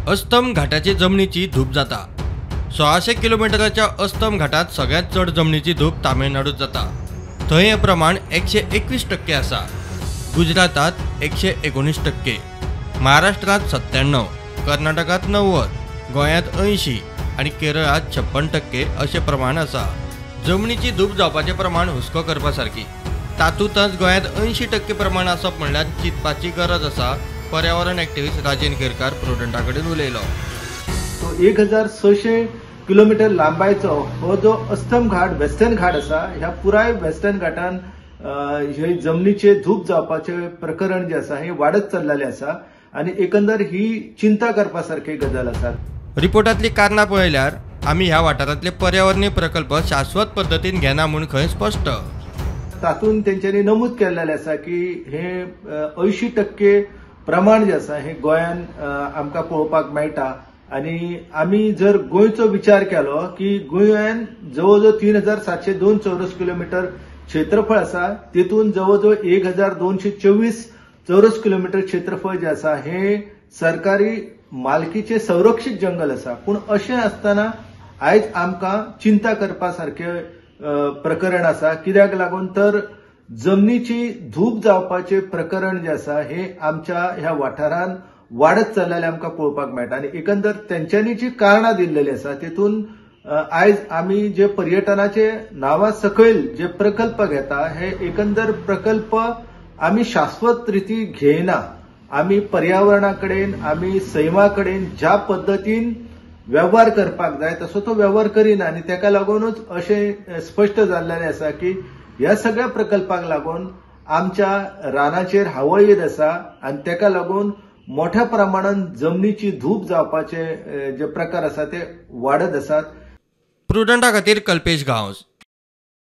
अस्तम घाटाचे जमनीची धूप जाता. 1600 किलोमिटराच्या अस्तम घाटात सगळ्यात चड जमनीची धूप तामिळनाडूत जाता. थंय हें प्रमाण 121% आसा. गुजरातात 119%, महाराष्ट्रात 97, कर्नाटकात 90, गोंयांत 80 आनी केरळात 56% अशें प्रमाण आसा. जमनीची धूप जावपाचें प्रमाण हुस्को करपा सारकी. तातूंतच गोंयांत 80% प्रमाण आसप म्हणल्यार चिंतपाची गरज आसा. पर्यावरण एक्टिविस्ट राजेंद्र केरकार प्रुडंटा कडेन उलयलो. तो 1600 किलोमिटर लांबायचो हो जो अस्तम घाट वेस्टर्न घाट आसा, ह्या पुराय वेस्टर्न घाटान हे जमनीचे धूप जावपाचे प्रकरण जे आसा हे वाडत चल्लेले आसा आनी एकंदर ही चिंता करपा सारकी गजाल आसा. रिपोर्टांतली कारणां पळयल्यार आमी ह्या वाठारांतले पर्यावरणीय प्रकल्प शाश्वत पद्दतीन घेना म्हूण खंय स्पश्ट. तातूंत तेंच्यांनी नमूद केल्लेलें आसा की हे 80% प्रमाण जे आसा हे गोंयान आमकां पळोवपाक मेळटा. आनी आमी जर गोंयचो विचार केलो की गोंयान जवळ जवळ 3702 चौरस किलोमिटर क्षेत्रफळ आसा, तितून जवळ जवळ 1224 चौरस किलोमिटर क्षेत्रफळ जे आसा हे सरकारी मालकीचे संरक्षित जंगल आसा. पूण अशें आसतना आयज आमकां चिंता करपा सारकें प्रकरण आसा. कित्याक लागून तर जमनीची धूप जावपाचें प्रकरण जें आसा हे आमच्या ह्या वाठारान वाडत चल्लेलें आमकां पळोवपाक मेळटा. आनी एकंदर तेंच्यांनी जी कारणां दिल्लेली आसा तेतून आयज आमी जे पर्यटनाचे नांवा सकयल जे प्रकल्प घेता हे एकंदर प्रकल्प आमी शाश्वत रिती घेयना. आमी पर्यावरणा कडेन, आमी सैमा कडेन ज्या पद्दतीन वेव्हार करपाक जाय तसो तो वेव्हार करिना आनी तेका लागूनच अशें स्पश्ट जाल्लेलें आसा की ह्या सगळ्या प्रकल्पाक लागून आमच्या रानाचेर हावळ येत आसा आनी तेका लागून मोठ्या प्रमाणान जमनीची धूप जावपाचे जे प्रकार आसा ते वाडत आसात. प्रुडंटा खातीर कल्पेश गांवस.